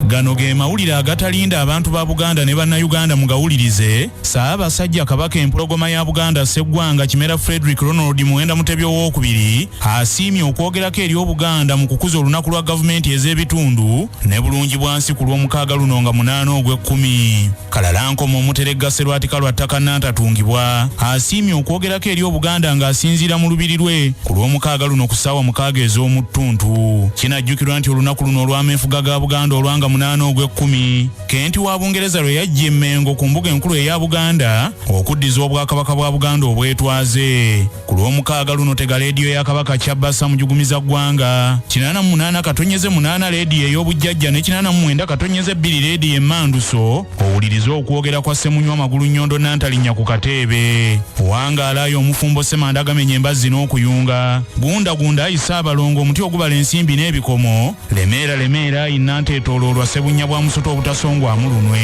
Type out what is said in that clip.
Gano ge mawulire agatalinda abantu ba Buganda ne Bannayuganda mugawulirize. Ssaabasajja Kabaka Empologoma ya Buganda Sseggwanga Kimera Frederick Ronald Muwenda Mutebi Owookubiri asiimye okwogerako eri Obuganda mu kukuza olunaku lwa gavumenti ez'ebitundu ne bulungi bwansi ku Lwomukaaga luno nga munaana ogw'ekkumi. Kalalankoma Omuteregga Sserwatika lwa ttaka Nantatungibwa asiimye okwogerako eri Obuganda ng'asinziira mu lubiri lwe ku Lwomukaaga luno ku ssaawa mukaaga ez'omu ttuntu. Kinajjukirwa nti olunaku luno olw'ameefuga ga Buganda olwanga munaana ogw'ekkumi, Kenti wa Bungereza lwe yajja e Mmengo ku mbuga enkulu eya Buganda okuddiza Obwakabaka bwa Buganda obwetwaze. Ku Lwomukaaga luno tega leediyo ya Kabaka Kyabassa Mujugumiza Ggwanga 88.8 leediyo ey'obujjajja ne 89.2 leediyo emmanduso owulirize okwogera kwa Ssemunywa Magulunnyondo Nantalinnya ku kateebe. Wangaala ayi omufumbo Ssemanda agamenya embazzi n'okuyunga. Gundagunda ayi Ssaabalongo omuti ogubala ensimbi n'ebikomo. Lemeera lemeera ayi Nanteetooloolwa Ssebunnya bwa musota obutasongwamu lunwe.